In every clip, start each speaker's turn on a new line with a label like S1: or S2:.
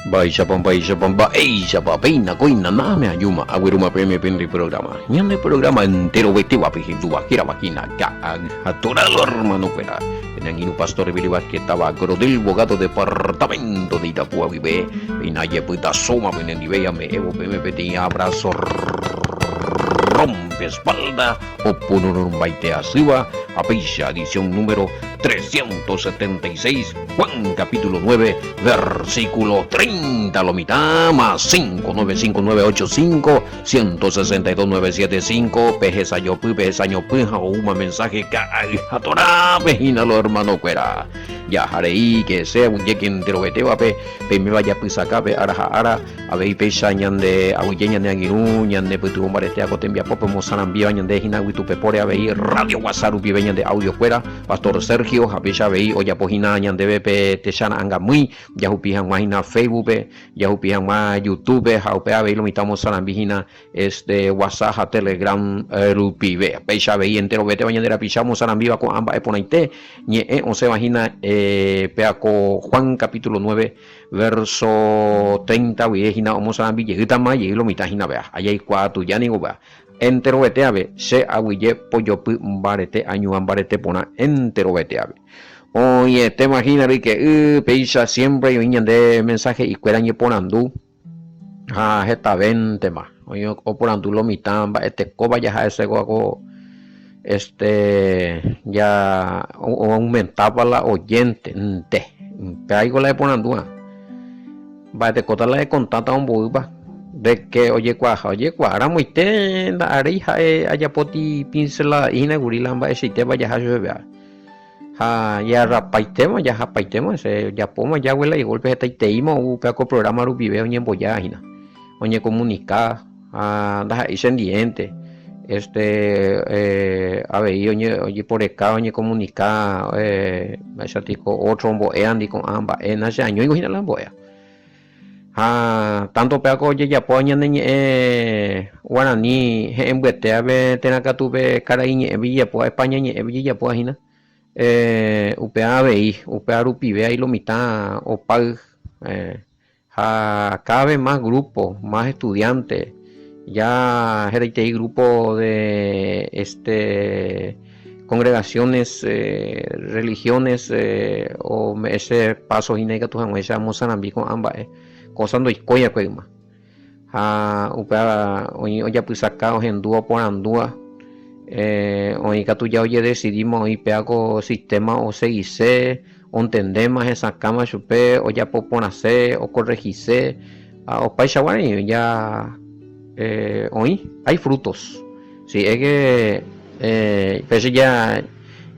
S1: Mba'éichapa, mba'éichapa, mba'éichapa, péina kóina náme ajúma aguerúma peẽme pende programa. Ñande programa enterovetévape hendúva hérava hína Ka'ay ha Torado hermano-kuéra. Pene angirũ Pastor Emilio Vázquez táva Coronel Bogado departamento de Itapúa guive, péina ajepytasóma penendive ame'ẽvo peẽme peteĩ abrazo rompe espalda opororõmbaite asýva ha péicha edición número 376, Juan capítulo 9, versículo 30, lo mitã, más 5, 9, 5, 9, 8, 5, 162, 9, 7, 5, pehesajopy, pehesañopy ha oúma mensaje ka'ay ha torápe hína lo hermano-kuéra. Jaharei que sea aguyje enterovetévape, peiméva japysakápe ára ha ára, avei péicha ñande aguyje ñane angirũ, ñane pytyvõ mbarete ko tembiapópe omosarambíva ñande hína yvytupepóre avei Radio Guasa rupive ñande audio-kuéra, Pastor Sergio ha péicha avei ojapo hína ñandéve pe techara'ãngamýi jahupi hag̃ua hína Facebook-pe, jahupi hag̃ua YouTube-pe ha upe avei lo mitã omosarambi hína este WhatsApp ha Telegram rupive. Péicha avei enterovetéva ñande rapicha omosarambíva ko'ã mba'e porãite ñe'ẽ osẽva hína péa ko Juan capítulo 9 verso 30 guive hína omosarambi jeýtama jey lo mitã hína péa. Ajaikuaa tuja ningo péa. Enterovete ave, che aguyje pojopy mbarete añuã mbarete porã enterovete ave. Oĩetéma hína ryke'y, péicha siémpre oĩ ñande mensahe'ikuéra ñeporandu ha hetavéntema. Oĩ oporandu lo mitã mba'etekópa jaha'ese kóva ko este ja oaumentápa la oyénte nte. Upévaiko la eporandúva. Mba'etekóta la ekontáta omboýpa de ke ojekuaaha. Ojekuaa ramoite nda'aréi ha'e ajapóti pincelada'i hína kuri la mba'eichaitépa jaha chupe ave. Ha jarrapaitéma, jahapaitéma, che ojapóma jágue la igolpe hetaiteíma ou upéva ko programa rupive oñemboja hína. Oñekomunika ha ndaha'éi chendiénte, este avei ojeporeka oñekomunika mba'éicha piko ótro ombo'éandi ko'ã mba'e nacheañóigo hína la ombo'éva. Ha tánto upéva ko ojejapóva ñane ñe'ẽ guarani he'ẽmbyetévape térã katu pe karai ñe'ẽpe ijejapóva, España ñe'ẽpe ijejapóva hína, upéva avei, upéva rupive ai lo mitã opáy. Ha cada vez más grupo, más estudiante, ya hetaitei grupo de este congregaciones, religiones ome'ẽse paso hína ikatu hag̃uáicha omosarambi ko'ã mba'e, cosa ndoikói va'ekue yma. Ha upéva oĩ ojapysaka, ohendúva, oporandúva, oĩ katu ja ojedesidíma oĩ péva ko sistema osegise, Ontendéma, hesakãma chupe, ojapo porãse, okorrehise, ha opaichagua rei ja oĩ, hay frutos. Si es que péicha ja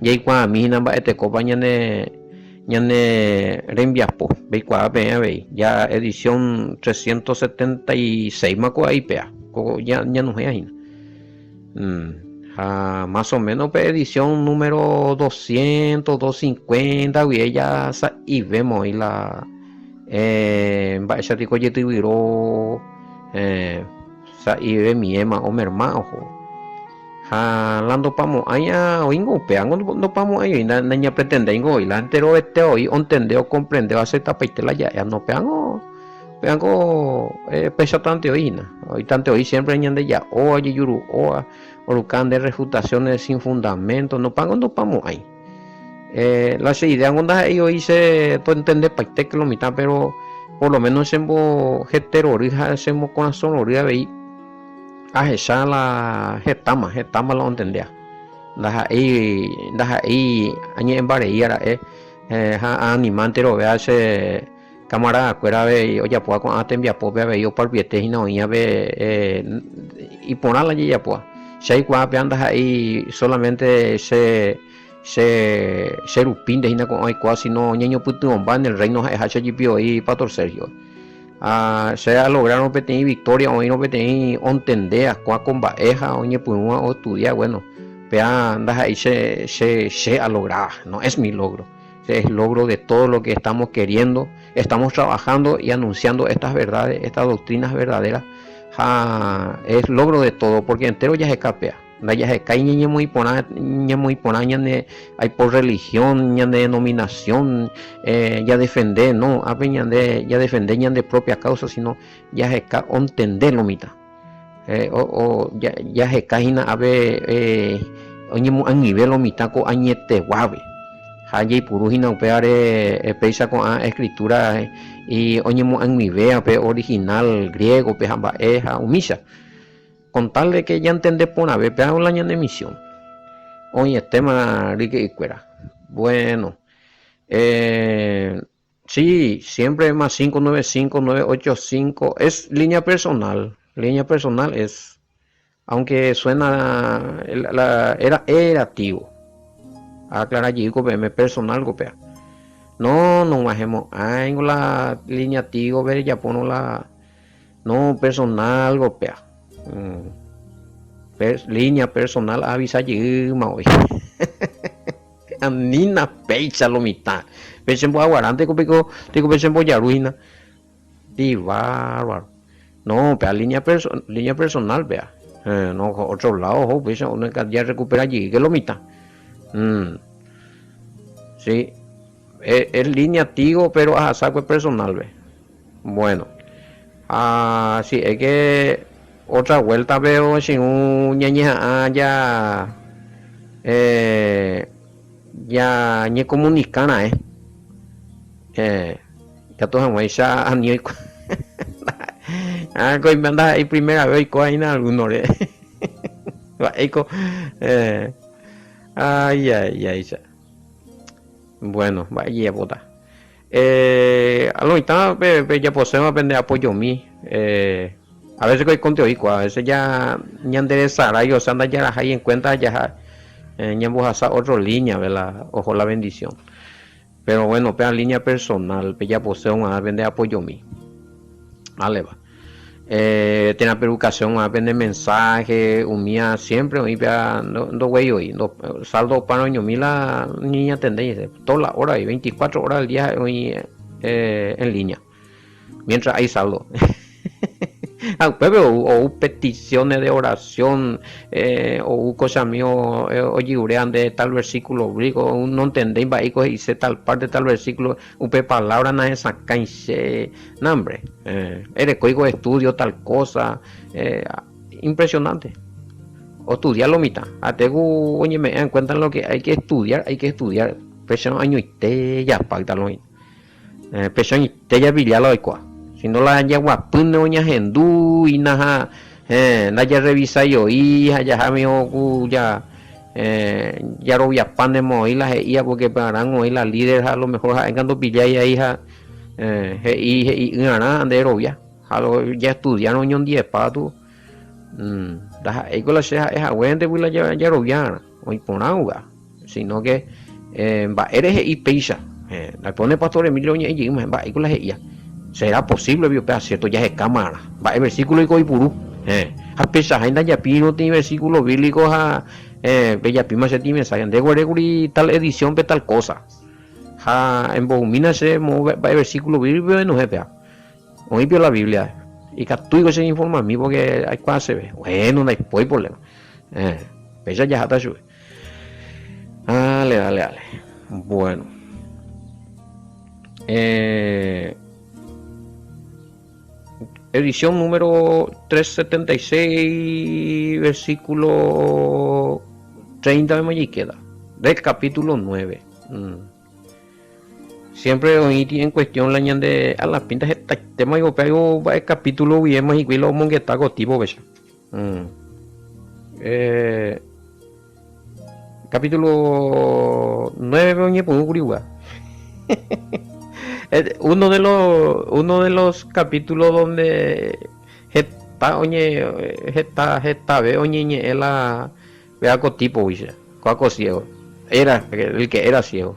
S1: jaikuaami hína mba'etekópa ñane ñane rembiapo, peikuaa peẽ avei, ja edición 376 ma ko aipea, ko ñanohẽ hína. Ha más o menos pe edición número 200, 250 guive ya sa'ivéma oĩ la mba'éicha piko ojetyvyro sa'ivemiéma omerma oho. Ha la ndopamo'ãi oĩngo upévango ndopamo'ãi oĩ nañapretendéingo oĩ la enterovete oĩ ontende okomprende oaceptapaite la ja'éva no pévango Pévango péichatante oĩ hína. Oĩtante oĩ siempre ñandeja'óva, ojejuru'óva, oruka nde refutaciones sin fundamento, nopángo ndopamo'ãi. La che idea-ngo ndaha'éi oĩ che toentendepaite que lo mitã, pero por lo menos chembohete rory ha chemokorasõ rory avei ahecha la hetáma, hetáma la ontendéva. Ndaha'éi, ndaha'éi añe'ẽmbarei ra'e ha aanima enterovea che Camarada-kuéra avei ojapóva ko'ã tembiapópe avei oparupiete hína oĩvape iporã la jejapóva. Che aikuaa péva ndaha'éi solamente che che che rupínte hína ko'ã oikóva sino ñañopytyvõmba en el reino ha'eháicha jepi oĩ Pastor Sergio. Ha che alográrõ peteĩ victoria oĩrõ peteĩ ontendéva kua ko mba'e ha oñepyrũva oestudia, bueno, péva ndaha'éi che che che alográva, no es mi logro. Es logro de todo lo que estamos queriendo, estamos trabajando y anunciando estas verdades, estas doctrinas verdaderas, ha es logro de todo, porque entero jaheka péa. Ndajahekái ñañemoĩ porã, ñamoĩ porã ñane aipo religión, ñane denominación, jadefende, no, ápe ñande jadefende ñande propia causa, sino jaheka ontende lo mitã. O jaheka hína ápe oñemo'ag̃uive lo mitã ko añeteguápe. Ha jaipuru hína upévare péicha ko'ã escritura oñemo'ag̃uivéva pe original griégope ha mba'e ha umícha. Con tal de que ñantende porãve péva la ñane misión. Oĩetéma ryke'ykuéra. Bueno, eh, sí, siempre más 595 985 es línea personal, línea personal es, aunque suena la, era, era tigo. Aclara jey ko peẽme personal ko péa. No, nog̃uahẽmo'ãingo la línea tigo pe rejapórõ la No personal ko péa. Línea personal aavisa jeýma voi. Anína péicha lo mitã. Pe chemboaguaránte ko piko tiko pe chembojaru hína. Ibárbaro. No, péa línea perso línea personal péa. No, otro lado oho upéicha jarecupera jeýke lo mitã. Sí. Es línea tigo pero ahasa kue personal pe. Bueno, ha si es que otra vuelta pe oche'ũ ñañeha'ã ja eh, ja ñecomunica ra'e eh, ikatu hag̃uáicha ani oiko ah, ko oime ndaha'éi primera vez oiko hína alguno-re mba'éiko eh, ay ay ay cha bueno mba'e jejapóta. Eh, aloitã pe pejaposéva pende apoyomi, eh, a veces ko oikónte oikua, a veces ja ñanderesarái, o sea ndajarahái en cuenta jaha eh, ñambohasa otro línea pe la oho la bendición. Pero bueno, péva línea personal pejapose og̃uahã pende apoyomi. Áleva. Eh, térã perucase og̃uahã pende mensaje, umía siempre oĩ péva ndoguéi voi, saldo opárõ oñomi la ñañatendéi hese, toda la hora oĩ, 24 horas al día ha'e oĩ eh, en línea, mientras hay saldo. Ha upépe ou, ou peticiones de oración, eh, ou ko chamío eh, ojeruréva nde tal versículo bíblico, nontendéi mba'éiko he'ise tal parte, tal versículo, Upe palabra nahesakãi che nombre. Eh, erekóiko estudio tal cosa. Eh, impresionante. Ostudia lo mitã. Ha ku oñeme'ẽ en cuenta en lo que hay que estudiar, hay que estudiar. Péicha añoite japáyta lo mitã. Eh, péicha añoite japilla la oikuaa. Si no la jaguapýne oñahendu hína ha eh, ndajarrevisái oi ha jahámi ku ja Jaroviapa nemoĩ la he'íva porque pearã oĩ la líder ha a lo mejor ha'énga ndopillái ai ha he'i he'i'ỹarã nde erovia ha jaestudiárõ oñondivepa katu ndaha'éiko la che ha'e haguénte la jaroviarã oĩ porã upéva sino que mba'ére he'i péicha ndaipóne pastor Emilio oñe'ẽ jeýma mba'éiko la he'íva será posible upéva cierto jahekámarã mba'e versículo oiko oipuru ha peichahái ndajapírõ peteĩ versículo bíblico ha pejapíma che mensaje nde guare kuri tal edición pe tal cosa ha emboumína che moõ mba'e versículo bíblico enohẽ péva oĩ pio la Biblia ikatúiko che informami porque aikuaaseve bueno ndaipói problema péicha jaháta chupe dale dale dale bueno eh, Edición número 376, versículo 30 queda del capítulo 9. Mm. Siempre oĩ en cuestión la ñande a la pinta hetaitéma oiko pe mba'e capítulo guivéma hikuái la omongeta ko tipo péicha. Mm. Eh, capítulo 9 oñepyrũ kuri upéva. Uno de los uno de los capítulos donde heta oñe heta hetave oñeñe'ẽ la vea ko tipo guicha, kóa ko ciego. Era el que era ciego.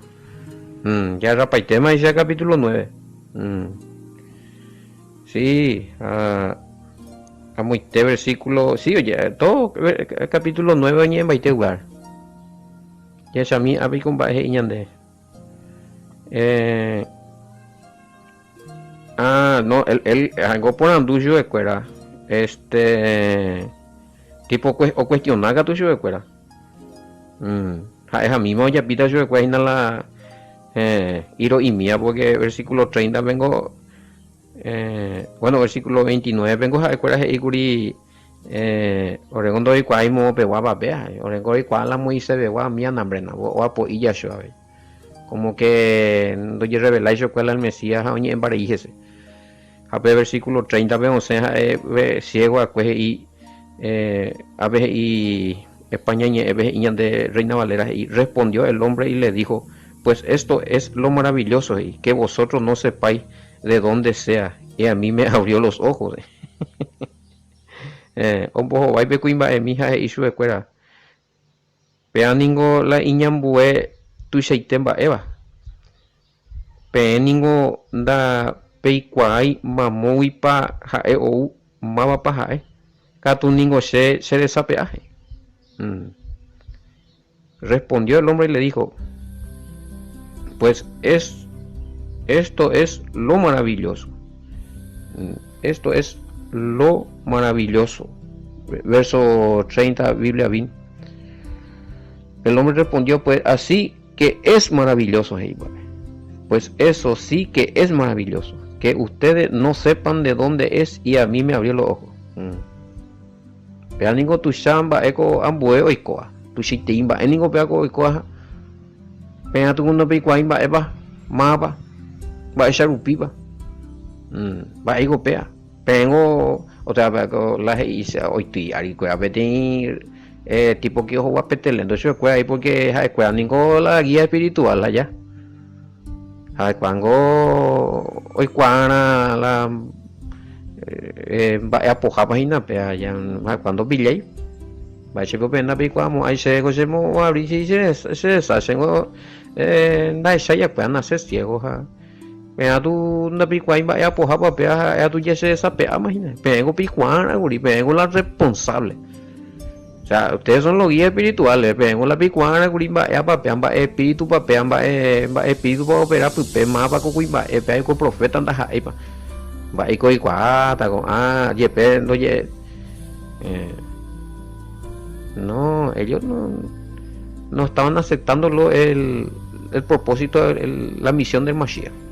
S1: Mm, ya rapaitéma icha capítulo 9. Mm. Sí, ah, amoite versículo, sí, oye, todo capítulo 9 oñe'ẽmbaite lugar. Jahechami ápe ko mba'e he'i ñande. Eh, ah, no, él, él, algo porandu chupekuéra. Este. Tipo okuestiona katu chupekuéra. Ha'e hamíma ojapíta chupekuéra hína la iro'imía porque versículo 30 pengo bueno versículo 29 pengo ha'ekuéra he'i kuri oréngo ndoikuaái moõ peguápa péa, oréngo oikuaa la Moisés-pegua umi anambrena, oapo'i jacho avei. Como que ndojerrevelái chupekuéra la el Mesías ha oñe'ẽmba rei hese. Ha pe versículo 30-pe osẽ ha'e pe ciego va'ekue he'i, ápe he'i España ñe'ẽpe he'i ñande Reina Valera he'i, Respondió el hombre y le dijo, Pues esto es lo maravilloso, he'i, que vosotros no sepáis de dónde sea, y a mí me abrió los ojos. Ombohovái pe kuimba'emi ha he'i chupekuéra, Péva ningo la iñambue tuichaite mba'éva. Peẽ ningo ndapeikuaái mamóguipa ha'e ou, mávapa ha'e. Katu ningo che cheresape'a, he'i. Respondió el hombre y le dijo, Pues es, esto es lo maravilloso. Esto es lo maravilloso. Verso 30, Biblia Vin. El hombre respondió, pues así que es maravilloso, Pues eso sí que es maravilloso. Que ustedes no sepan de dónde es y a mí me abrió los ojos. Mm. Péva ningo tuicha mba'e ko ambue oikóva. Tuichaitei mba'e ningo péva ko oikóva. Peẽ atu ndapeikuaái mba'épa, mávapa, mba'éicha rupípa. Mba'éiko péva. Peẽngo, o sea, ko la he'i oity arikuéra peteĩ tipo que ohogua pe telendo chupekuéra ahí porque ha'ekuéra ningo la guía espiritual aja. Ha'ekuérango oikuaarã la mba'e apohápa hína péva ha'ekuéra ndopillái. Mba'éichapa peẽ ndapeikuaamo'ãi chéve che mo'avri che resa, chéngo ndahechái va'ekue anase ciego ha peẽ atu ndapeikuaái mba'e apohápa péva ha'e atu ja che resape'áma hína. Peẽngo peikuaárã kuri, peẽngo la responsable. O sea, ustedes son los guías espirituales, peẽngo la peikuaárã kuri mba'épa péva, mba'e espíritupa péva, mba'e mba'e espíritupa opera pype, mávapa ko kuimba'e, péva ko profeta ndaha'éipa. Mba'éiko oikuaáta ko'ã jepe ndoje No, ellos no, no estaban aceptándolo el, el propósito, el, la misión del Mashiach.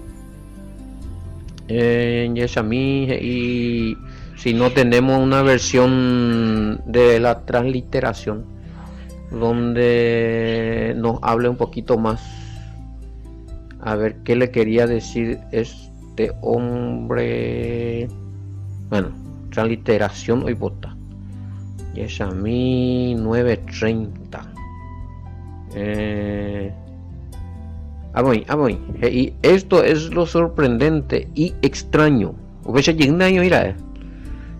S1: Eh, jahechami he'i si no tenemos una versión de la transliteración donde nos hable un poquito más a ver qué le quería decir este hombre bueno transliteración oipota jahechami 9:30 eh, Avoĩ, avoĩ, he'i, Esto es lo sorprendente y extraño. Upéicha jeýnte añoĩ ra'e.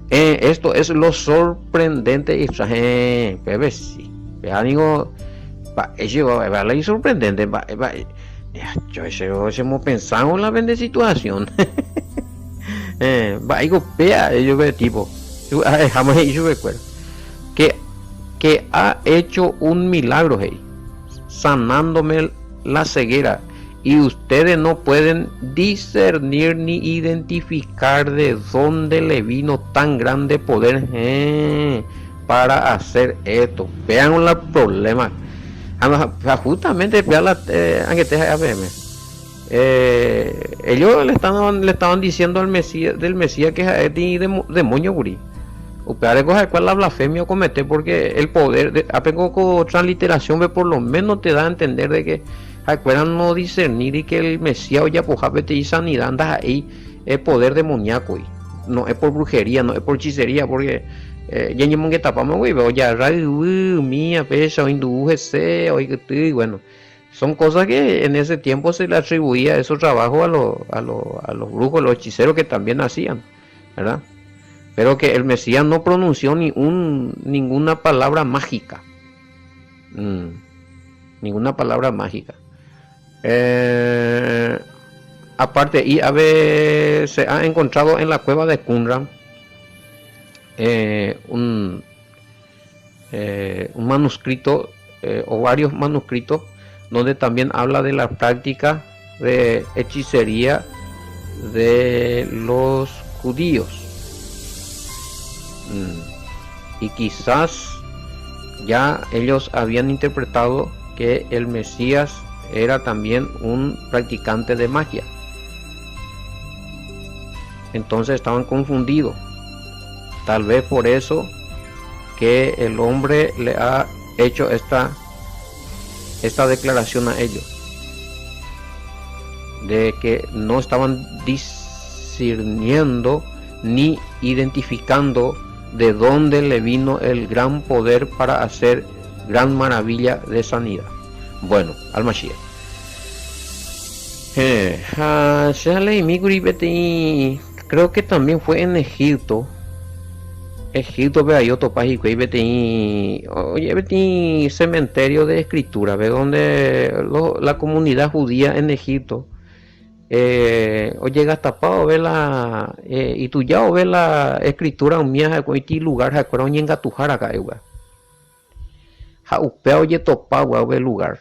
S1: Eh, esto es lo sorprendente y extraño. Eh, pépe si. Péva ningo mba'éichagua péva la isorprendente mba'e mba'e. Che chemopensávo la pende situación. Eh, mba'éiko péa ellos pe tipo. Ha'eháma he'i chupekuéra. Que, que ha hecho un milagro he'i. Sanándome la ceguera, y ustedes no pueden discernir ni identificar de dónde le vino tan grande poder héẽ para hacer esto. Péango la problema. Ha justamente péa la angete ha'éva peẽme. Ellos le estaban, le estaban diciendo al Mesías, del Mesías que ha'e peteĩ demonio kuri. Upévare ko ha'ekuéra la blasfemia okomete porque el poder de, ápengo ko transliteración-pe por lo menos te da a entender de que ha'ekuéra no discerníri que el Mesías ojapoha peteĩ sanidad ndaha'éi poder demoníaco-gui, no es por brujería, no es por hechicería, porque ñañemongetapáma guive ojarra yvy umía péicha oindu'u hese oikyty, bueno. Son cosas que en ese tiempo se le atribuía esos trabajos a, lo, a, lo, a los brujos, los hechiceros que también hacían, ¿verdad? Pero que el Mesías no pronunció ni un, ninguna palabra mágica. Mm, ninguna palabra mágica. Eh, aparte, y a ver, se ha encontrado en la cueva de Qumran eh, un, eh, un manuscrito eh, o varios manuscritos donde también habla de la práctica de hechicería de los judíos. Mm. Y quizás ya ellos habían interpretado que el Mesías era también un practicante de magia. Entonces estaban confundidos. Tal vez por eso que el hombre le ha hecho esta, esta declaración a ellos. De que no estaban discerniendo ni identificando de dónde le vino el gran poder para hacer gran maravilla de sanidad. Bueno, al Mashiach. Eh, ha che aleimíkuri peteĩ, creo que también fue en Egipto, Egipto-pe ahí otopa hikuái peteĩ, oye, peteĩ cementerio de escritura-pe, donde lo, la comunidad judía en Egipto eh, ojegastapa ove la, eh, ituja ove la escritura umía ha'ekuéra oĩti lugar ha'ekuéra oñengatuha raka'e upéva. Ha upéva ojetopa upe lugar,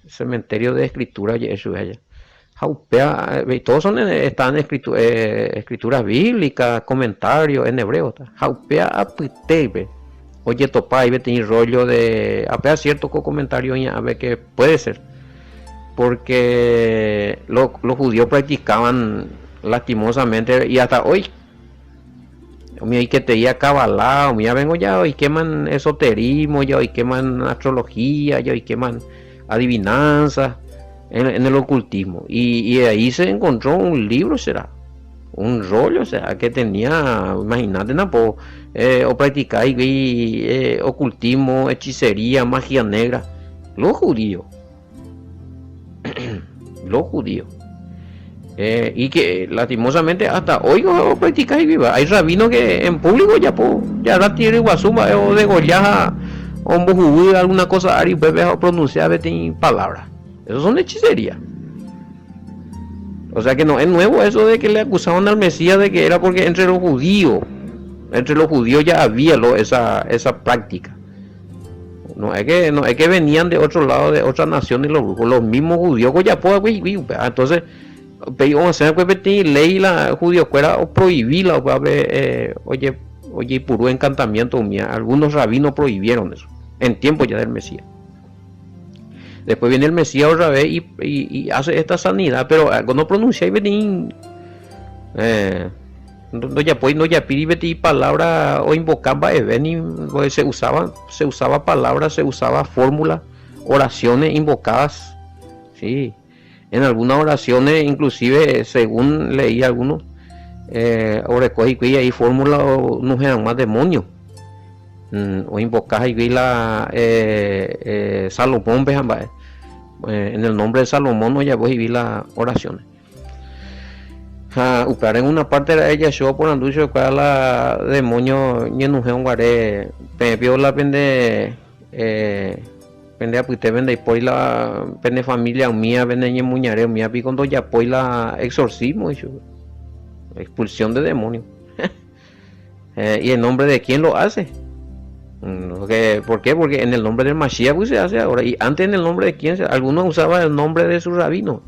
S1: cementerio de escritura oje'e chupe aja. Ha upéva, todos son están escrituras bíblicas, comentarios en hebreo. Ha upéva apytépe ojetopa ahí peteĩ rollo de, apéva cierto ko comentario oĩ'ãve que puede ser, porque los judíos practicaban lastimosamente y hasta hoy Umi oiketeia Kabbalah, umi avengo ja oikeman esoterismo, ja oikeman astrología, ja oikeman adivinanza en, el ocultismo. Y, y ahí se encontró un libro, será, un rollo, o sea, que tenía, imagínate, no, eh, o practicar y, eh, ocultismo, hechicería, magia negra. Los judíos. Los judíos. Eh, y que lastimosamente hasta hoy no practica y viva. Hay rabinos que en público ya po, ya la tiene guasuma o de gollaja o alguna cosa ari bebe o pronunciar palabras. Eso son hechicería. O sea que no es nuevo eso de que le acusaban al Mesías de que era porque entre los judíos, entre los judíos ya había lo, esa, esa práctica. No es que, no es que venían de otro lado, de otra nación y los brujos, los mismos judíos entonces osẽ peteĩ ley la judiokuéra oprohibi la upévape oje ojeipuru encantamiento umía, algunos rabinos prohibieron eso, en tiempo ya del Mesías. Después viene el Mesías otra vez y, y, hace esta sanidad, pero no pronuncia y peteĩ eh, ndojapói ndojapíri peteĩ palabra oinvoka mba'eve ni se usaba, se usaba palabra, se usaba fórmula, oraciones invocadas, sí. En algunas oraciones, inclusive, según leí algunos, eh, oreko hikuái ahí fórmula onohẽ hag̃ua demonio. Mm, oinvoka hikuái la eh, eh, Salomón-pe ha mba'e. Eh, en el nombre de Salomón ojapo hikuái la oraciones. Ha upévare en una parte ra'e Yahshua oporandu chupekuéra la demonio ñenuhẽ guare peẽ pio la pende eh, Pende apytépe ndaipóri la pene familia umía, pene ñemoñare umía piko ndojapói la exorcismo he'i Expulsión de demonio. Eh, ¿Y en nombre de quién lo hace? Mm, ¿Por qué? Porque en el nombre del Mashiach pues, se hace ahora. Y antes en el nombre de quién, algunos usaban el nombre de su rabino.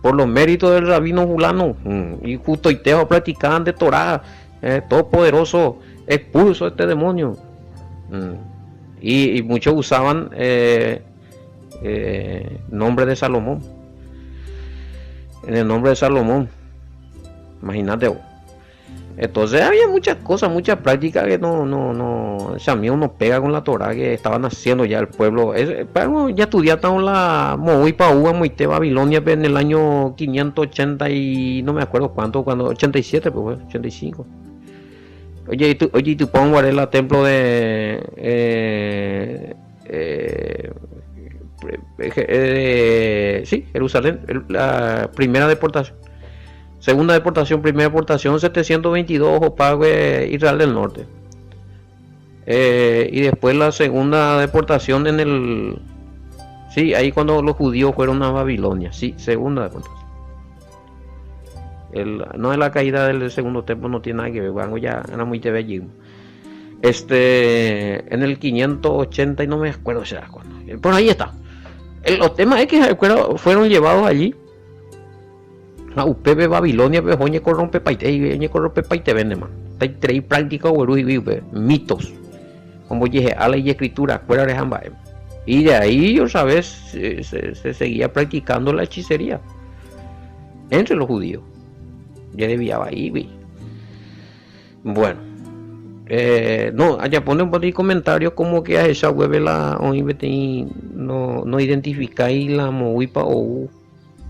S1: Por los méritos del rabino fulano. Mm, y justo y tejo practicaban de Torah. Eh, todopoderoso expulso este demonio. Mm. Y, muchos usaban eh, eh, nombre de Salomón. En el nombre de Salomón. Imagínate. Entonces había muchas cosas, muchas prácticas que no, no, no, o no pega con la Torah que estaban haciendo ya el pueblo. Es, pero ya estudiaban la Moui Paúa, Moite Babilonia en el año 580 y no me acuerdo cuánto, cuando 87, pues 85. Oye, y oye, y pongo el templo de eh, eh, eh, sí, Jerusalén, la primera deportación. Segunda deportación, primera deportación, 722, Opague, Israel del Norte. y después la segunda deportación en el... Sí, ahí cuando los judíos fueron a Babilonia. Sí, segunda deportación. El, no es la caída del segundo templo, no tiene nada que ver, bueno, ya era muy bello. Este, en el 580 y no me acuerdo será cuándo. Por ahí está. El, los temas es que fueron llevados allí. A upépe Babilonia pe oñecorrompe paite, oñecorrompe paite vende man. Hetaiterei práctica ogueru hikuái upe mitos. Ombojehe'a la ijescritura-kuérare ha mba'e. Y de ahí otra vez se seguía practicando la hechicería entre los judíos. Jereviá vaígui. Bueno, eh, no, ajapóne un poco comentario como que ahecha gueve la oĩ peteĩ no, no identificái la moõguipa ou,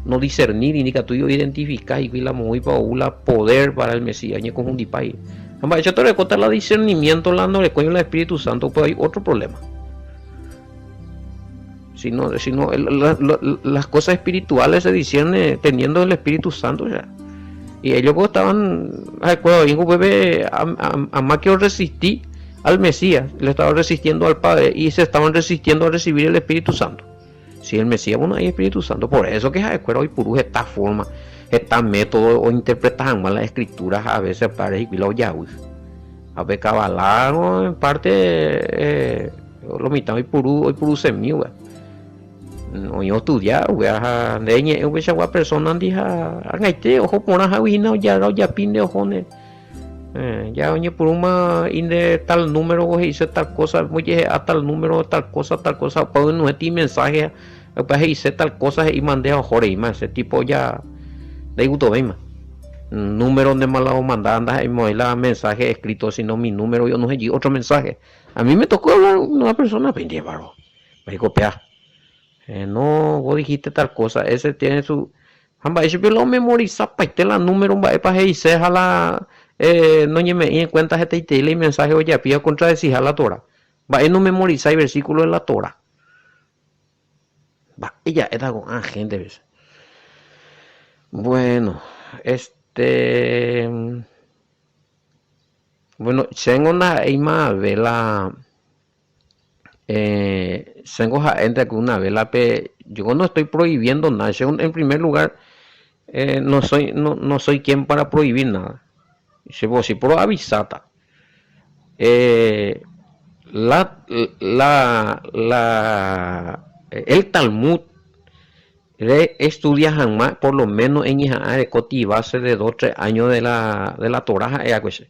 S1: no discerníri ndikatúi oidentifica hikuái la moõguipa ou la poder para el Mesías, oñekonfundipái. Ha mba'éicha torekóta la discernimiento la ndorekói la Espíritu Santo, upéva oĩ otro problema. Sino, sino la, la, las cosas espirituales se discierne teniendo el Espíritu Santo ya. Y ellos pues, estaban, a, más que resistí al Mesías, le estaban resistiendo al Padre y se estaban resistiendo a recibir el Espíritu Santo. Si el Mesías, bueno, hay Espíritu Santo, por eso que hoy puru esta forma, esta método o interpretan mal las escrituras a veces para y lo A ver, en parte eh, Lo mitã oipuru oipurusemi upéva. Oĩ ostudia upéva ha nde eñe'ẽ upeichagua persona-ndi ha ag̃aite oho porã hágui hína ojarra ojapi nde ohóne. Ja oñepyrũma inde tal número he'ise tal cosa, ojehe'a tal número, tal cosa, tal cosa, opa oñohẽti mensaje ha upéva he'ise tal cosa he'íma nde ha oho reíma ese tipo ja ndaigutovéima. Número ndéma la omanda ndaha'emo'ãi la mensaje escrito sino mi número-gui onohẽ jey otro mensaje. A mí me tocó hablar con una persona, pe ndévaro. Me dijo, pea, eh, no, vos dijiste tal cosa, ese tiene su... Ha mba'e chupe la omemorizapaite la número mba'épa he'ise ha la eh, noñeme'ẽi en cuenta hetaiterei la imensaje ojapíva contradeciha la Torah. Mba'e nomemorizái versículo de la Torah. Mba'e ja'éta ko'ã gente-pe. Bueno, este... Bueno, chéngo ndaha'éi mave la eh, chéngo ha'énte ku una vélape, yo no estoy prohibiendo nada, che en primer lugar eh, no soy, no, no soy quien para prohibir nada. Che vos si proavisáta. Eh, la, la, la, el Talmud Re estudia hag̃ua por lo menos eñeha'ã ereko ti base de dos tres años de la de la Torah ha'e akue che.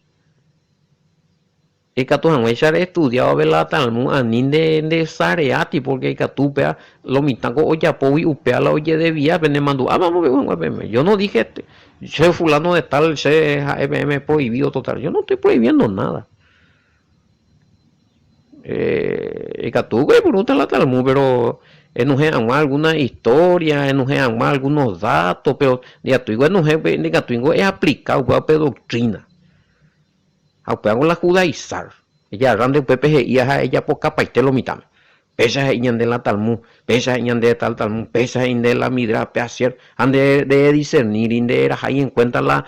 S1: Ikatu hag̃uáicha re estudia vove la Talmud ani nde nde sareáti porque ikatu upéva lo mitã ko ojapógui upéva la ojedevia pene mandu'áma amombe'u hag̃ua peẽme. Yo no dije che fulano de tal che ha'e peẽme prohibido total. Yo no estoy prohibiendo nada. Ikatu oipurúta la Talmud, péro enohẽ hag̃ua algúna istória, enohẽ hag̃ua algúno dáto, péro ndikatúiko enohẽ upe, ndikatúiko eaplika upéva upe doktrína. Ha upévango la judaizar. Ejarra nde upépe he'íva ha ejapokapaite lo mitãme. Péicha he'i ñande la Talmud, péicha he'i ñande tal Talmud, péicha he'i nde la Midrash, pe asier, ha nde rediscerníri, nde erahái en cuenta la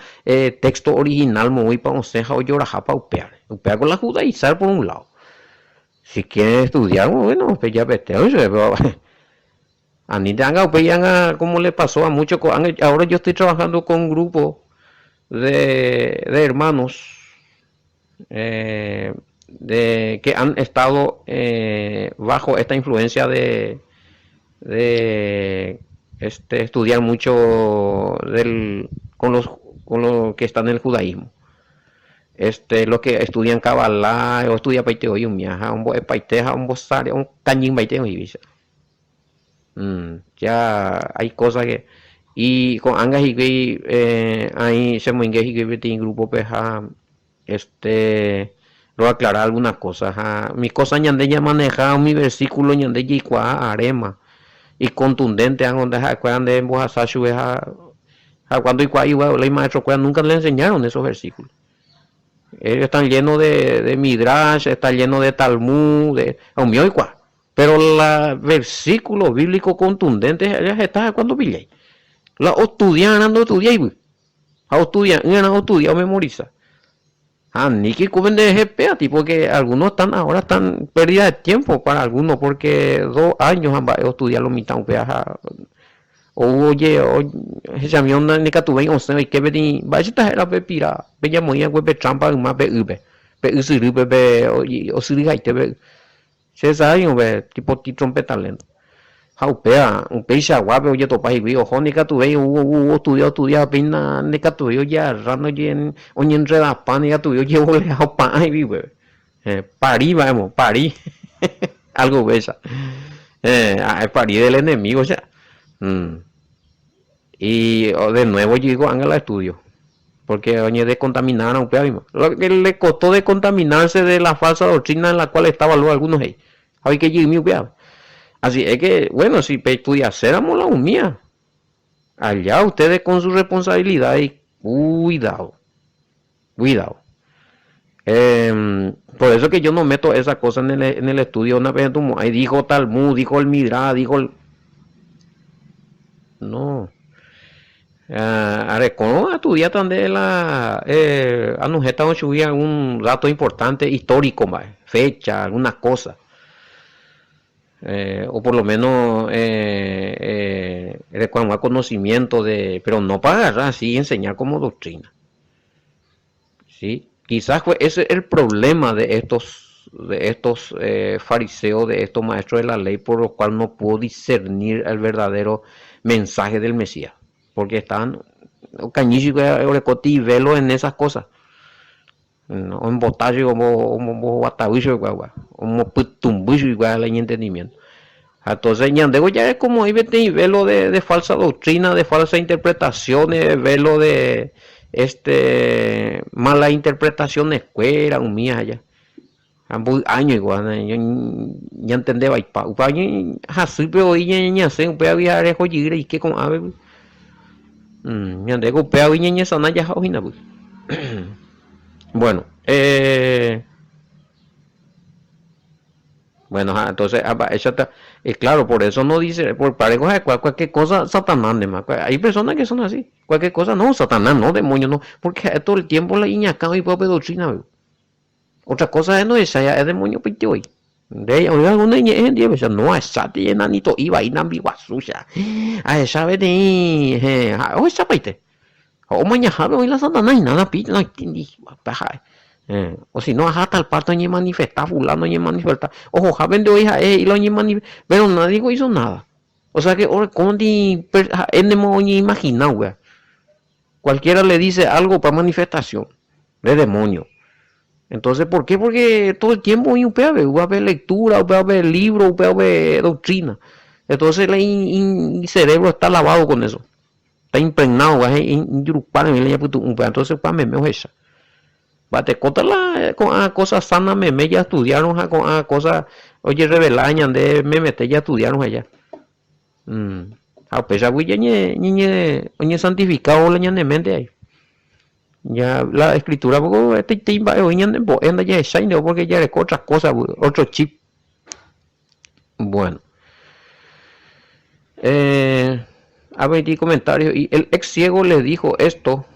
S1: texto original moõipa osẽ ha ojorahápa upévare. Upéva ko la judaizar por un lado. Si quieren estudiar, bueno, pejapete oiche, pero anínte anga upéi anga como le pasó a muchos ko'ág̃a, ahora yo estoy trabajando con un grupo de, de hermanos eh, de que han estado eh, bajo esta influencia de, de este, estudiar mucho del, con los, con los que están en el judaísmo. Este, los que estudian Kabbalah, o estudia paite hoy un ha ombo'epaite ha ombosare, okañymbaite oĩvícha. Mm, ya hay cosas que... Y ko'ág̃a hikuái eh, aĩ chemoinge hikuái peteĩ grupo-pe ha este, roaclara algunas cosas ha umi cosa ñande ñamaneja umi versículo ñande jaikuaa aréma icontundente ha nde ha'ekuéra nde mbohasa chupe ha ha cuando oikuaa igual la imaestrokuéra nunca le enseñaron esos versículos. Ellos están llenos de, de midrash, están llenos de Talmud, de, ha umi oikuaa. Pero la versículo bíblico contundente ha'e heta ha'e cuando pillái. La ostudiarã ndoestudiáigui. Ha ostudia'ỹrã ostudia omemoriza. Ha aníke oiko pende rehe péva tipo que algunos están ahora están pérdida de tiempo para algunos porque dos años ha mba'e ostudia lo mitã upéva ha ou oje ohechami ndikatuvéi osẽ oike peteĩ mba'éichata héra pe pira pe ñamoĩ va'ekue pe trampa yma pe ýpe pe ysyrýpe pe osyryhaite pe y. Che sa'i upe tipo ti trompeta lento. Ha upéva, upeichaguápe ojetopa hikuái oho ndikatuvéi ou ou ostudia ostudia ha péina ndikatuvéi ojearra oñenredapa ndikatuvéi ojevolea opa'ã hikuái upépe. Pari mba'émo, pari, algo upéicha. Ha'e pari del enemigo che. Y de nuevo ojei ko'ág̃a la estudio, porque oñedecontaminárõ upéva mismo. Lo que le costó descontaminarse de la falsa doctrina en la cual estaba luego algunos he'i. Ha oike jeymi upéva. Así es que, bueno, si peestudiaséramo la umía, allá ustedes con su responsabilidad y cuidado, cuidado. Por eso que yo no meto esa cosa en el, en el estudio, napehendumo'ãi, dijo Talmud, dijo el Midrash, dijo el... No. Arekórõ astudiáta nde la anohẽta chugui algún dato importante histórico mba'e, fecha, alguna cosa. O por lo menos ereko hag̃ua conocimiento de, pero no para agarrar así y enseñar como doctrina. ¿Sí? Quizás fue ese el problema de estos, de estos fariseos, de estos maestros de la ley, por lo cual no pudo discernir el verdadero mensaje del Mesías. Porque estaban okañy chugui oreko velo en esas cosas. Ombota chugui, omboguatavy chugui, omopytũmby chugui la iñentendimiento. Ha entonces ñandévo jarekomo'ãi peteĩ velo de, de falsa doctrina, de falsa interpretaciones, velo de este mala interpretaciones kuéra umía aja. Ha mboy año igual ñantende vaipa. Upe año hasýpe voi ñasẽ upévagui ha reho jey reike ko'ãvegui. Ñandéko upévagui ñañesana jaha hína py. Bueno, eh Bueno, ha entonces, ha mba'éichata, y claro, por eso no dice, por parejo ha'ekuaa cualquier cosa Satanás ndema, hay personas que son así, cualquier cosa, no, Satanás no, demonio no, porque ha'e todo el tiempo la iñakã oipy'a pe doctrina gui. Otra cosa ha'e ndohechái ha'e demonio paite voi. Nde oĩ alguno iñe'ẽ hendive péicha, no ahecháti enanito'i vai nambi guasu che, ahecha peteĩ, ha'e ohechapaite. Ha omañahápe oĩ la Satanás hína, la píta noitĩri pe ha'e. O si no aha tal parte oñemanifesta, fulano oñemanifesta. Ohohápente oĩ ha'e he'i la oñemanifesta, pero nadie hizo nada. O sea que orekónti ha'e nemo oñeimagina upéva. Cualquiera le dice algo upe manifestación de demonio. Entonces, ¿por qué? Porque todo el tiempo oĩ upévape, upévape lectura, upévape libro, upévape doctrina. Entonces la icerebro está lavado con eso. Está impregnado guaje ijurupáre oĩ la ñapytu'ũ upéva, entonces upéva meme ohecha. Mba'etekóta la ko'ã cosa sana meme jaestudiárõ ha ko'ã cosa ojerreveláva ñande memete jaestudiárõ aja. Ha upéichagui ñañe ñañe oñesantifikávo la ñane mente ahí. Ya la escritura poko hetaitei mba'e oĩ ñanembo'e ndajahechái ndéve porque jareko otra cosa, otro chip. Bueno. Eh, a ver, comentario. Y el ex ciego le dijo esto,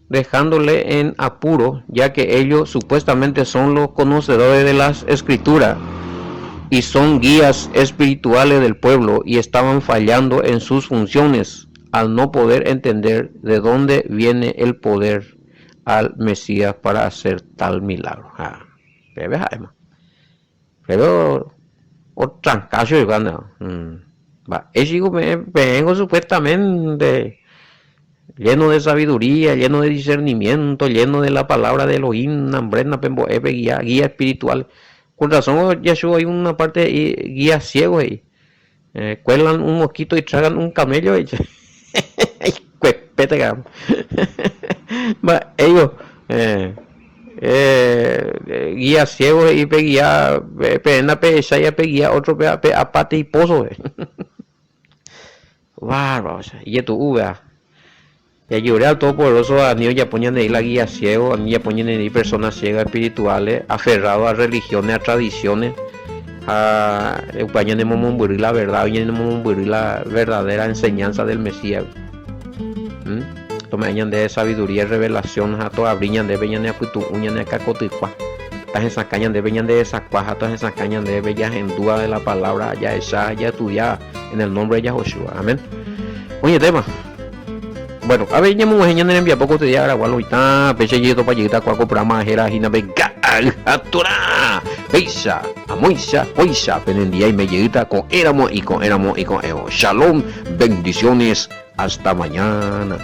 S1: dejándole en apuro, ya que ellos supuestamente son los conocedores de las escrituras y son guías espirituales del pueblo y estaban fallando en sus funciones al no poder entender de dónde viene el poder al Mesías para hacer tal milagro. Ah, Péro otranka chupe Mba'éichiko peẽ peẽngo supuestamente lleno de sabiduría, lleno de discernimiento, lleno de la palabra de Elohim, nambre napembo'e pe guía, guía espiritual. Con razón Yahshua oĩ una parte he'i guía ciego he'i. Cuelan un mosquito y tragan un camello he'i. Ikuepéte caramba. Mba'éiko guía ciego he'i pe guía peẽ ndapehechái ha pe guía ótrope ha pe apáte ipózope. Bárbaro, ijetu'u upéva. Jajure al Todopoderoso ani ojapo ñande'i la guía ciego, ani ojapo ñande'i personas ciegas espirituales, aferrado a religiones, a tradiciones, ha upéva ñanemomombyry la verdad, ñanemomombyry la verdadera enseñanza del Mesías. ¿Mm? Tome'ẽ ñande sabiduría y revelación ha toabri ñandéve ñane apytu'ũ, ñane akãkotykua. Tahesakã ñandéve ñande resakua ha tahesakã ñandéve jahendúva de la palabra, jahecha ha jaestudia en el nombre de Yahoshua. Amén. Oñetéma. Bueno, avei ñamog̃uahẽ ñane rembiapo ko día aragua loitã, péicha jetopa jeýta kua ko programa héra hína pe Ka'aty Atorã. Péicha, amóicha, kóicha penendive aime jeýta ko'ẽramo iko'ẽramo iko'ẽvo. Shalom, bendiciones, hasta mañana.